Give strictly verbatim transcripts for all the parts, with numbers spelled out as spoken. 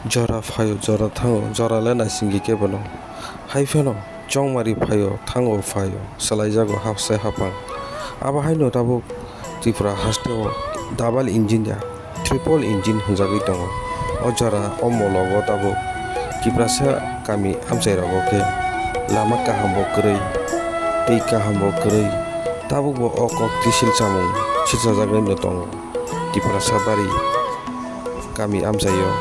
Jora phaio, jora thango, jora le naisingwi kebono. Hai phano chongmari phaio, thango phaio, swlaijago hapsai hapang. Abo haino tabuk Tripura hasteo double engine ya, triple engine hwnjagwi tongo. O jora o mologo tabuk Tiprasa kami amchairogo khe lama kaham bo kwrwi, twi kaham bo kwrwi, tabuk bo o kok twi silchamung silchajagwi no tongo. Tiprasa bari kami amchaio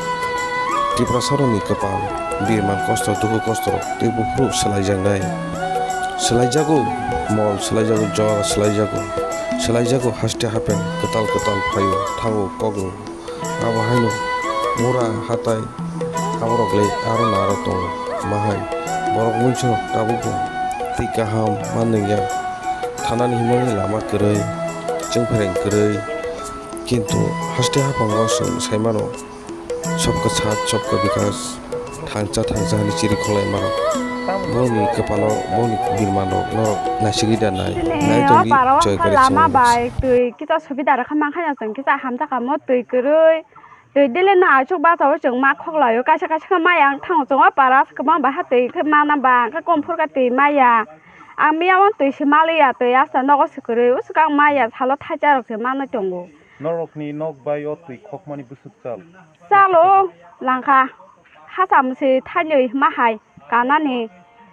Tiprasarokni kwpal birman kosto, dukhu kosto tei buphuru swlaijaknai. Swlaijago mol, swlaijago jora, swlaijago, swlaijago haste hapeng kwtal kwtal phaio thango kokrwng. Abo haino mura hatai aborok le aro naro tongo. Mahai borok muichung tabuk bo twi kaham manwi ya. Thanani himnani lama kwrwi, chwngphereng kwrwi. Kintu haste haphango chwng sai mano, sobka sat, sobka bikas, thangcha thangcha hwnwi chiri kholai mano. Boni kwpalo, boni birmano norok naisigwi da nai? Nai tongdi, o parao joy kha kari lama chwng bai twi kisa subida rwkha mankha ya chwng kisa hamjakha mo twi kwrwi. Twi dile no aswk bachao chwng ma khoklaio, kaisa kaisa khe maya wng thango chwng o para kwbang bai ha twi khe mana ba hwnkhe komphur khe twi maya. Ang miyao twi se maliya, twi asta nogo se kwrwi, o swkang maya salo thaisa rok se manwi tongo. Norokni nok bai o twi khokmani bwswk chal? Chalo, langkha. Hacham se thainwi ma hai kanani.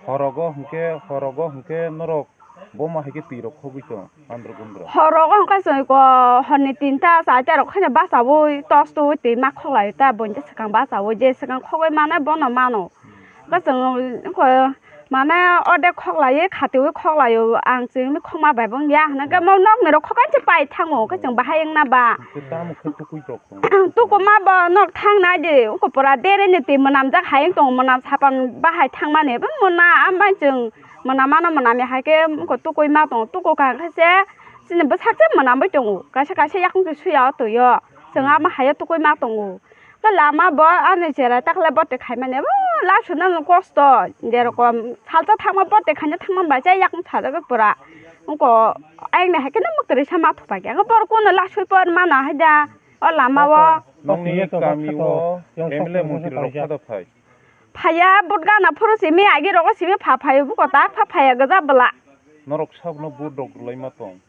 Horogo hwnkhe, horogo hwnkhe norok bo ma hai khe twi rok khogwi tong, andro gundro. Horogo hwnkhe chwng ko horni tinta, charta rok khaino bachaui, tos twi twi ma khoklai ta, buini swkang bachaui, je swkang khogwi mano bono mano. Hwnkhe chwng, wngkha, mane, ordek khoklaiwi, khatiui khoklaio, ang chwngni khokma bai bo wngya, hwnwi khe mo nokni rok khokai se pai thango, hwnkhe chwng bahai wngna ba. Hwnkhe tamo khe tukui rok tong? Tukuma bo nok thang nai di, wngkha pura dere ni twi mwnamjak hai wng tongo, mwnam sapan bahai thangmani, bo mwnam bai chwng mwnam mano, mwnam ya hai khe wngkha tukui ma tongo, tuku kha khe se chini bwsak se mwnam bai tongo, kaisa kaisa yakung se suya o twi o, chwng ama hai o tukui ma tongo. Khe lama bo ani cherai takle bote khaimani, bo lasu nang kosto, jerokom salsa thangma bote khaina thangma bai chai yakung sajagwi pura. Wngko ayang ni hai kheno mwktwrwi sa ma thupai khe, borok kono lasui por mano hai da o lama o. Nokni kami o M L A montri rok phada phai? Phaiya, vote gana phuru simi agi rogo simi pha phaio, buko tak pha phaiya gwja bwla. Norok sabno vote rok rwlai ma tong?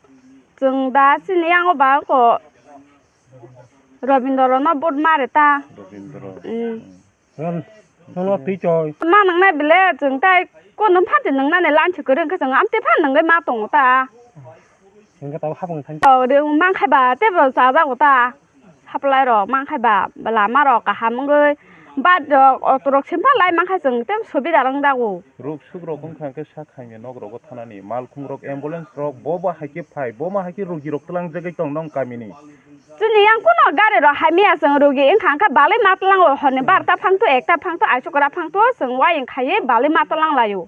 Chwng da chini yango ba wngko. Robindro no vote mare ta. Robindro. Mm. Nono twi choi. Ma nang nai bile chwng tai kono phanti nang nani lanchi kwrwi wngkhe chwng amtwi phan nangwi ma tongo ta. Hingke tabo hapung thani. O de mang khai ba tebo chajago ta. Supply rok mang khai ba lama rok kaham wngwi bat rok auto rok simpha lai mang khai chwng tebo subida rang jago. Ruk suk rok wngkha hwnkhe sak hai ni nok rogo thanani malkhung rok ambulance rok bo bo hai khe phai bo ma hai khe rogi rok twlang jagwi tong nong kami ni. Chini yang kuno gari rok hamya chwng rugi wngkha, hwnkhe balwi ma tlango, horni barta phangtu, ekta phangtu, aisukra phangtu, chwng uaying khaiwi balwi ma tlang laio.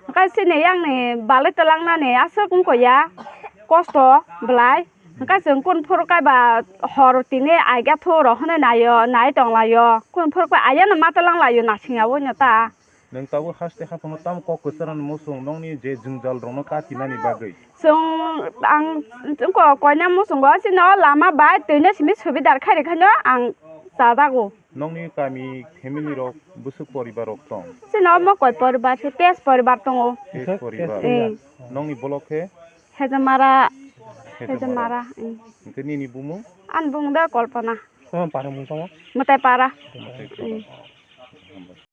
Hwnkhe chini yang ni balwi tlang nani aswk wngkha ya, kosto bwlai. Hwnkhe chwng kun phuru kaiba hor tini aigya thu rok hwnwi naio, nai tong laio. Kun phuru khe ayano ma tlang laio, nasing ya uino ta. Nwng tabuk haste haphangno tamo kok kwcharo ni muchung nokni je jwngjal rokno katinani bagwi? Chwng ang wngkha koina muchungo chini o lama bai twino simi subidar khairikhaino ang chajago. Nokni kami family rok bwswk poribar rok tong? Chini omo koi poribar se, teis poribar tongo. Teis poribar. Eh. Nokni bolok khe? Hejamara. Hejamara. Hejamara, eh. Hwnkhe nini bumung? Ani bumung da Kalpana. Tamo para mung tongo? Mwtai para. Mwtai para. Eh.